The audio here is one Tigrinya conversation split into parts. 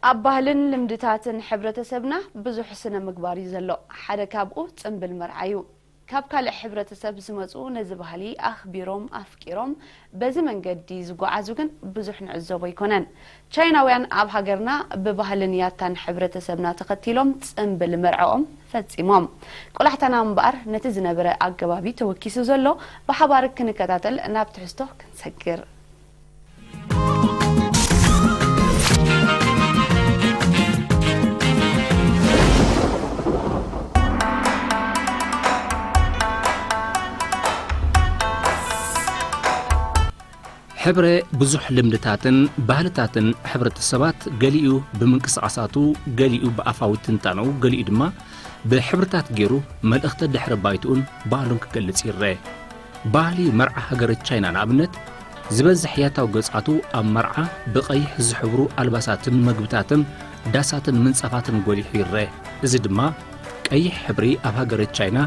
ኣብ ባህልን ልምድታትን ሕብረተሰብና ብዙሕ ስነ ምግባር እዩ ዘሎ። ሓደ ካብኡ ጽምብል መርዓ እዩ። ካብ ካልእ ሕብረተሰብ ዝመጹ ነዚ ባህሊ ኣኽቢሮም ኣፍቂሮም በዚ መንገዲ ዝጓዓዙ ግን ብዙሕ ንዕዘቦ ኣይኮነን። ቻይናውያን ኣብ ሃገርና ብባህልን ያታን ሕብረተሰብና ተኸቲሎም ጽምብል መርዓኦም ፈጺሞም። ቆላሕታና እምበኣር ነቲ ዝነበረ ኣገባብ እዩ ተወኪሱ ዘሎ። ብሓባር ክንከታተል ናብ ትሕዝቶ ክንሰግር። ሕብረ ብዙሕ ልምድታትን ባህልታትን ሕብረተሰባት፣ ገሊኡ ብምንቅስቓሳቱ፣ ገሊኡ ብኣፋዊ ትንታነኡ፣ ገሊኡ ድማ ብሕብርታት ገይሩ መልእኽቲ ድሕረ ባይትኡን ባህሉን ክገልጽ ይረአ። ባህሊ መርዓ ሃገረ ቻይና ንኣብነት፣ ዝበዝሕ ያታዊ ገጻቱ ኣብ መርዓ ብቐይሕ ዝሕብሩ ኣልባሳትን መግብታትን ዳሳትን ምንጻፋትን ጎሊሑ ይረአ። እዚ ድማ ቀይሕ ሕብሪ ኣብ ሃገረ ቻይና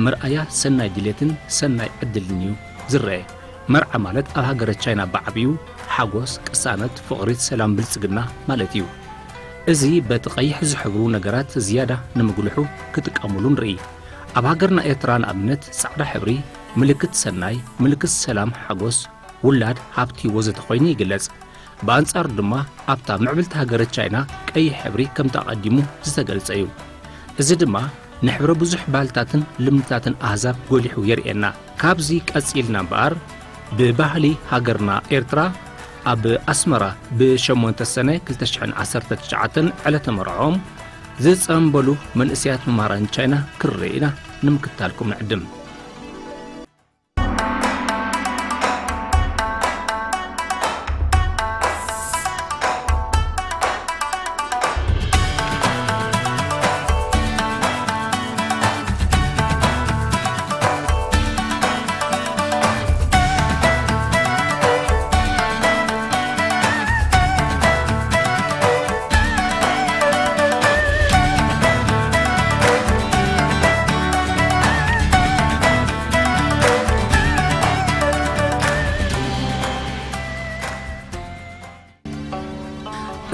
መርኣያ ሰናይ ድሌትን ሰናይ ዕድልን እዩ ዝረአ። መርዓ ማለት ኣብ ሃገረ ቻይና ብዓቢኡ ሓጎስ፣ ቅሳነት፣ ፍቕሪ፣ ሰላም፣ ብልጽግና ማለት እዩ። እዚ በቲ ቀይሕ ዝሕብሩ ነገራት ዝያዳ ንምጉልሑ ክጥቀሙሉ ንርኢ። ኣብ ሃገርና ኤርትራ ንኣብነት ጻዕዳ ሕብሪ ምልክት ሰናይ፣ ምልክት ሰላም፣ ሓጎስ፣ ውላድ፣ ሃብቲ ወዘተ ኮይኑ ይግለጽ። ብኣንጻሩ ድማ ኣብታ ምዕብልቲ ሃገረ ቻይና ቀይሕ ሕብሪ ከምቲ ኣቐዲሙ ዝተገልጸ እዩ። እዚ ድማ ንሕብረ ብዙሕ ባህልታትን ልምድታትን ኣህዛብ ጎሊሑ የርእየና። ካብዚ ቀጺልና እምበኣር ብባህሊ ሃገርና ኤርትራ ኣብ ኣስመራ ብሸሞንተ ሰነ ክልተ ሽሕን ዓሰርተ ትሽዓተን ዕለተ መርዕኦም ዝጸንበሉ መንእሰያት መማህራን ቻይና ክርኢ ኢና ንምክታልኩም ንዕድም።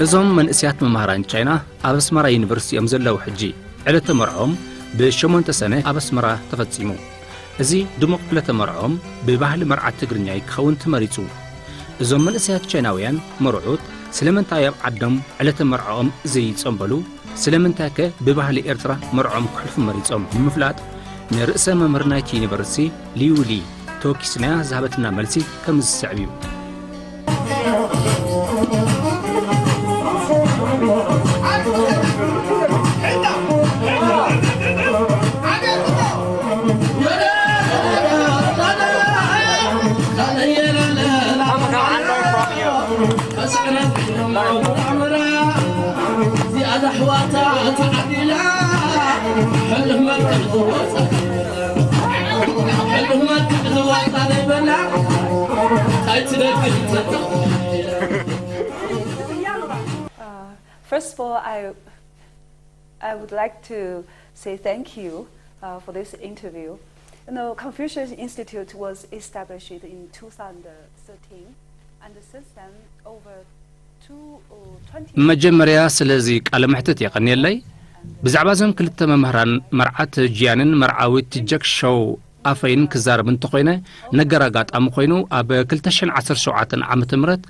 እዞም መንእሰያት መማህራን ቻይና ኣብ ኣስመራ ዩኒቨርሲቲ እዮም ዘለዉ ሕጂ። ዕለተ መርዕኦም ብሸሞንተ ሰነ ኣብ ኣስመራ ተፈጺሙ። እዚ ድሙቕ ዕለተ መርዕኦም ብባህሊ መርዓት ትግርኛ እዩ ክኸውን ተመሪጹ። እዞም መንእሰያት ቻይናውያን መርዑት ስለምንታይ ኣብ ዓዶም ዕለተ መርዕኦም ዘይጸንበሉ? ስለምንታይከ ብባህሊ ኤርትራ መርዕኦም ክሕልፉ መሪጾም? ንምፍላጥ ንርእሰ መምህር ናይቲ ዩኒቨርሲቲ ሊዩ ሊ ተወኪስናያ ዝሃበትና መልሲ ከምዚ ዝስዕብ እዩ። Uh, first of all, I, I would like to say thank you uh, for this interview. You know, Confucius Institute was established in two thousand thirteen, and since then, over two or twenty. መጀመርያ ስለዚ ቃለ መሕትት የቐንየለይ። ብዛዕባ እዞም ክልተ መምህራን መርዓት ጂያንን መርዓዊት ቲጀክ ሾው ኣፈይን ክዛረብ እንተኾይነ፣ ነገር ኣጋጣሚ ኮይኑ ኣብ ክልተ ሽሕን ዓሰርተ ሸውዓተን ዓመተ ምህረት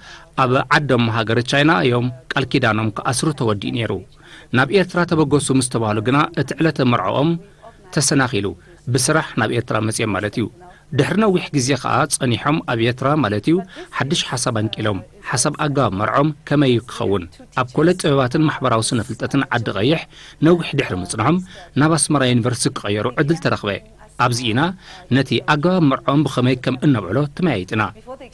ኣብ ዓዶም ሃገረ ቻይና እዮም ቃል ኪዳኖም ክኣስሩ ተወዲኡ ነይሩ። ናብ ኤርትራ ተበገሱ ምስ ተባህሉ ግና እቲ ዕለተ መርዕኦም ተሰናኺሉ፣ ብስራሕ ናብ ኤርትራ መጺኦም ማለት እዩ። ድሕሪ ነዊሕ ግዜ ከኣ ጸኒሖም ኣብ ኤርትራ ማለት እዩ ሓድሽ ሓሳብ ኣንቂሎም። ሓሳብ ኣገባብ መርዕኦም ከመይ እዩ ክኸውን? ኣብ ኮለጅ ጥበባትን ማሕበራዊ ስነ ፍልጠትን ዓዲ ቀይሕ ነዊሕ ድሕሪ ምጽንሖም ናብ ኣስመራ ዩኒቨርሲቲ ክቐየሩ ዕድል ተረኽበ። ኣብዚ ኢና ነቲ ኣገባብ መርዕኦም ብኸመይ ከም እነብዕሎ ተመያይጥና።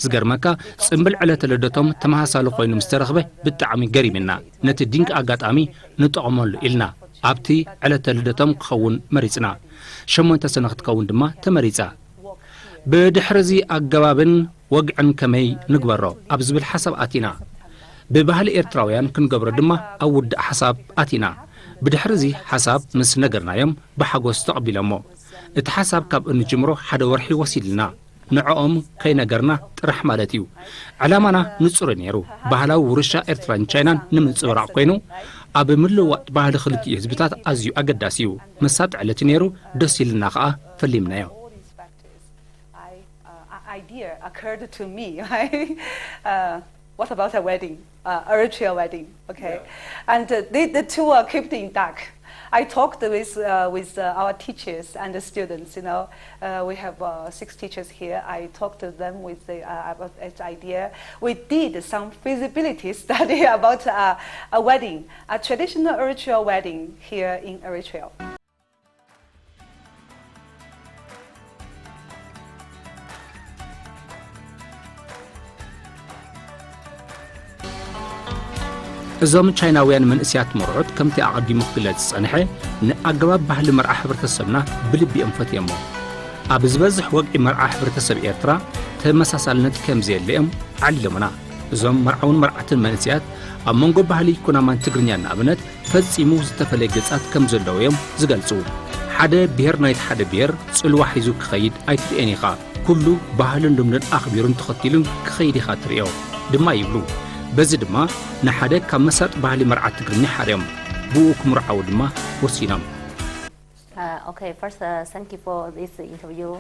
ዝገርመካ ጽምብል ዕለተ ልደቶም ተመሳሳሊ ኮይኑ ምስ ተረኽበ ብጣዕሚ ገሪምና። ነቲ ድንቂ ኣጋጣሚ ንጠቐመሉ ኢልና ኣብቲ ዕለተ ልደቶም ክኸውን መሪጽና። ሸሞንተ ሰነ ክትከውን ድማ ተመሪጻ። ብድሕሪ እዚ ኣገባብን ወግዕን ከመይ ንግበሮ ኣብ ዝብል ሓሳብ ኣቲና። ብባህሊ ኤርትራውያን ክንገብሮ ድማ ኣብ ውዳእ ሓሳብ ኣቲና። ብድሕሪ እዚ ሓሳብ ምስ ነገርናዮም ብሓጎስ ተቐቢሎሞ። እቲ ሓሳብ ካብ እንጅምሮ ሓደ ወርሒ ወሲድልና። ንዕኦም ከይነገርና ጥራሕ ማለት እዩ። ዕላማና ንጹር ነይሩ። ባህላዊ ውርሻ ኤርትራን ቻይናን ንምንጽብራቕ ኮይኑ፣ ኣብ ምልውዋጥ ባህሊ ክልቲኡ ህዝብታት ኣዝዩ ኣገዳሲ እዩ። መሳጢ ዕለት እዩ ነይሩ፣ ደስ ኢልና ከኣ ፈሊምናዮ። I, uh, a- idea occurred to me, right? Uh, what about a wedding? Uh, Eritrea wedding, okay? And uh, the, the two are kept in dark. I talked with, uh, with uh, our teachers and the students, you know. Uh, we have uh, six teachers here. I talked to them with the, uh, about this idea. We did some feasibility study about uh, a wedding, a traditional Eritrea wedding here in Eritrea. እዞም ቻይናውያን መንእሰያት መርዑት፣ ከምቲ ኣቐዲሙ ክግለጽ ዝጸንሐ፣ ንኣገባብ ባህሊ መርዓ ሕብረተሰብና ብልቢ እዮም ፈትዮሞ። ኣብ ዝበዝሕ ወግዒ መርዓ ሕብረተሰብ ኤርትራ ተመሳሳልነት ከም ዘየለ እዮም ኣዕሊሎምና። እዞም መርዓውን መርዓትን መንእሰያት፣ ኣብ መንጎ ባህሊ ኩናማን ትግርኛን ንኣብነት፣ ፈጺሙ ዝተፈለየ ገጻት ከም ዘለዉ እዮም ዝገልጹ። ሓደ ብሄር ናይቲ ሓደ ብሄር ጽልዋ ሒዙ ክኸይድ ኣይትርእዮን ኢኻ። ኩሉ ባህልን ልምድን ኣኽቢሩን ተኸቲሉን ክኸይድ ኢኻ ትርእዮ ድማ ይብሉ። በዚ ድማ ንሓደ ካብ መሳጢ ባህሊ መርዓ ትግርኛ ሓርዮም። ብኡ ክምርዓዉ ድማ ወሲኖም። Uh, okay, first, uh, thank you for this interview.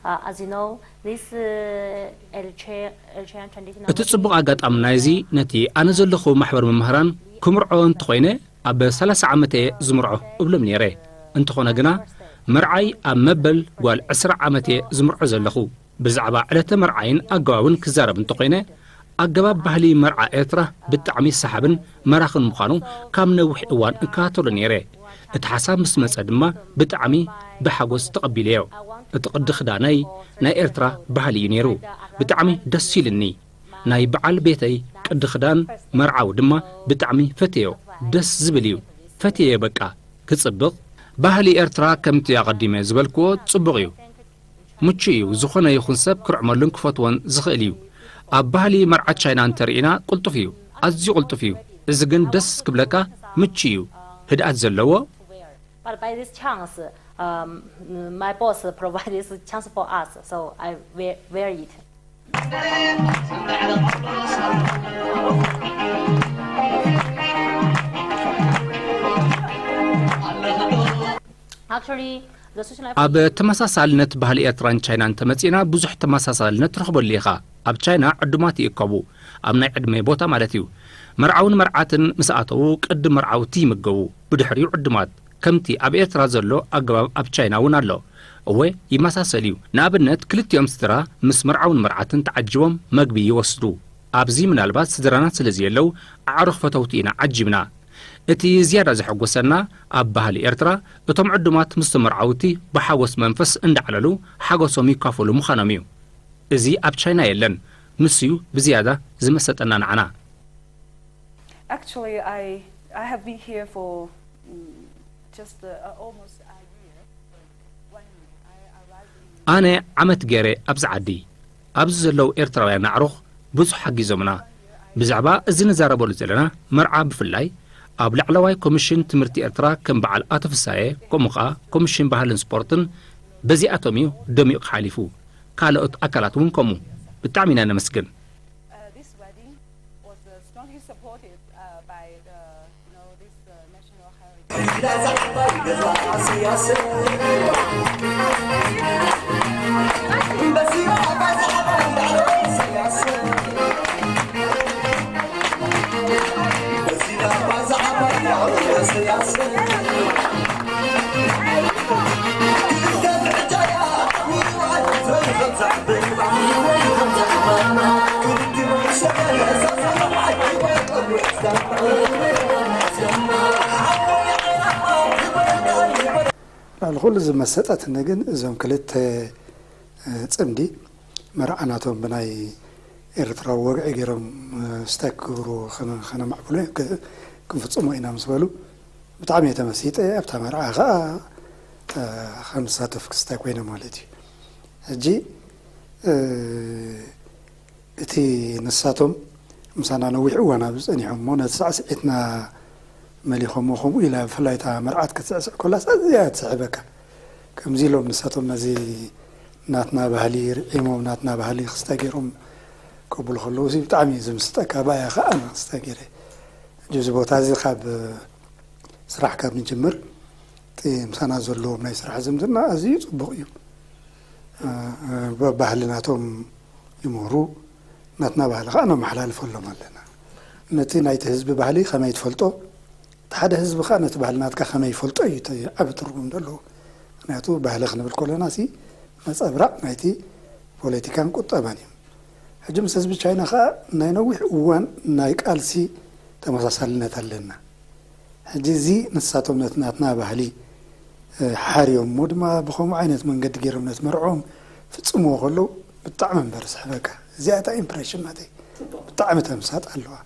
Uh, as you know, this uh, Eritrea, Eritrean traditional እቲ ጽቡቕ ኣጋጣሚ ናይዚ ነቲ ኣነ ዘለኹ ማሕበር መምህራን ክምርዖ እንተኾይነ ኣብ ሰላሳ ዓመት እየ ዝምርዖ እብሎም ነይረ። እንተኾነ ግና መርዓይ ኣብ መበል ጓል ዕስራ ዓመት እየ ዝምርዖ ዘለኹ። ብዛዕባ ዕለተ መርዓይን ኣገባብን ክዛረብ እንተኾይነ ኣገባብ ባህሊ መርዓ ኤርትራ ብጣዕሚ ሰሓብን መራኽን ምዃኑ ካብ ነዊሕ እዋን እከታተሎ ነይረ። እቲ ሓሳብ ምስ መጸ ድማ ብጣዕሚ ብሓጎስ ተቐቢለዮ። እቲ ቅዲ ክዳነይ ናይ ኤርትራ ባህሊ እዩ ነይሩ። ብጣዕሚ ደስ ኢልኒ። ናይ በዓል ቤተይ ቅዲ ክዳን መርዓዊ ድማ ብጣዕሚ ፈትየዮ። ደስ ዝብል እዩ። ፈትየዮ በቃ። ክጽብቕ። ባህሊ ኤርትራ ከምቲ ኣቐዲመ ዝበልክዎ ጽቡቕ እዩ። ምቹእ እዩ። ዝኾነ ይኹን ሰብ ክርዕመሉን ክፈትዎን ዝኽእል እዩ። ኣብ ባህሊ መርዓ ቻይና እንተርኢና ቅልጡፍ እዩ። ኣዝዩ ቅልጡፍ እዩ። እዚ ግን ደስ ክብለካ ምቹእ እዩ። ህድኣት ዘለዎ But by this chance, um, my boss provided this chance for us, so I wear, wear it. Actually, the social life ኣብ ተመሳሳልነት ባህሊ ኤርትራን ቻይናን እንተመጺእና ብዙሕ ተመሳሳልነት ትረኽበሉ ኢኻ። ኣብ ቻይና ዕዱማት ይእከቡ፣ ኣብ ናይ ዕድመ ቦታ ማለት እዩ። መርዓውን መርዓትን ምስ ኣተዉ ቅድም መርዓውቲ ይምገቡ፣ ብድሕሪኡ ዕዱማት። ከምቲ ኣብ ኤርትራ ዘሎ ኣገባብ ኣብ ቻይና እውን ኣሎ። እወ ይመሳሰል እዩ። ንኣብነት ክልቲኦም ስድራ ምስ መርዓውን መርዓትን ተዓጂቦም መግቢ ይወስዱ። ኣብዚ ምናልባት ስድራና ስለ ዘየለው ኣዕሩኽ ፈተውቲ ኢና ዓጂብና። እቲ ዝያዳ ዘሐጎሰና ኣብ ባህሊ ኤርትራ እቶም ዕዱማት ምስቶም መርዓውቲ ብሓጎስ መንፈስ እንዳዕለሉ ሓጎሶም ይካፈሉ ምዃኖም እዩ። እዚ ኣብ ቻይና የለን። ንሱ እዩ ብዝያዳ ዝመሰጠና ንዓና። Actually, I I have been here for mm, just uh, almost a year. When I arrived in ኣነ ዓመት ገይረ ኣብዚ ዓዲ። ኣብዚ ዘለዉ ኤርትራውያን ኣዕሩኽ ብዙሕ ሓጊዞምና። ብዛዕባ እዚ ንዛረበሉ ዘለና መርዓ ብፍላይ ኣብ ላዕለዋይ ኮሚሽን ትምህርቲ ኤርትራ ከም በዓል ኣቶ ፍሳየ ከምኡ ኸኣ ኮሚሽን ባህልን ስፖርትን በዚኣቶም እዩ ደሚቑ ሓሊፉ። ካልኦት ኣካላት እውን ከምኡ። ብጣዕሚ ኢና ነመስግን። Uh, this wedding was uh, strongly supported uh, by the, you know, this uh, national heritage. ልዕሊ ኩሉ ዝመሰጠትኒ ግን እዞም ክልተ ጽምዲ መርዓ ናቶም ብናይ ኤርትራዊ ወግዒ ገይሮም ስታይ ክገብርዎ ከነማዕብሎ ክንፍጽሞ ኢና ምስ በሉ ብጣዕሚ እየ ተመሲጠ። ኣብታ መርዓ ከዓ ከም ዝሳተፍ ክስታይ ኮይነ ማለት እዩ። ሕጂ እቲ ንሳቶም ምሳና ነዊሕ እዋን ኣብ ዝጸኒሖም እሞ ነቲ ሳዕስዒትና መሊኾሞ ከምኡ ኢላ ብፍላይ እታ መርዓት ክትስዕስዕ ከላስ ኣዝያ እያ ትስሕበካ። ከምዚ ኢሎም ንሳቶም ነዚ ናትና ባህሊ ርዒሞም ናትና ባህሊ ክስተ ገይሮም ከብሉ ከለዉ እዚ ብጣዕሚ እዩ ዝምስጠካ። ብኣያ ከዓ ኣነ ክስተ ገይረ ሕጂ እዚ ቦታ እዚ ካብ ስራሕ ካብ ንጅምር እቲ ምሳና ዘለዎም ናይ ስራሕ ዝምድና ኣዝዩ ፅቡቕ እዩ። እ፣ እ፣ ባህሊ ናቶም ይምህሩ፣ ናትና ባህሊ ከዓ ነመሓላልፈሎም ኣለና። ነቲ ናይቲ ህዝቢ ባህሊ ከመይ ትፈልጦ፣ እቲ ሓደ ህዝቢ ከዓ ነቲ ባህሊ ናትካ ከመይ ይፈልጦ እዩ እቲ ዓቢ ትርጉም ዘለዎ። ምክንያቱ ባህሊ ክንብል ከለና ሲ ነፀብራቕ ናይቲ ፖለቲካን ቁጠባን እዩ። ሕጂ ምስ ህዝቢ ቻይና ከዓ ናይ ነዊሕ እዋን ናይ ቃልሲ ተመሳሳልነት ኣለና። ሕጂ እዚ ንሳቶም ነቲ ናትና ባህሊ ሓርዮም እሞ ድማ ብከምኡ ዓይነት መንገዲ ገይሮም ነቲ መርዕኦም ፍፅምዎ ከለዉ ብጣዕሚ እምበር ስሕበካ። እዚኣ እታ ኢምፕሬሽን ናተይ ብጣዕሚ ተምሳጥ ኣለዋ።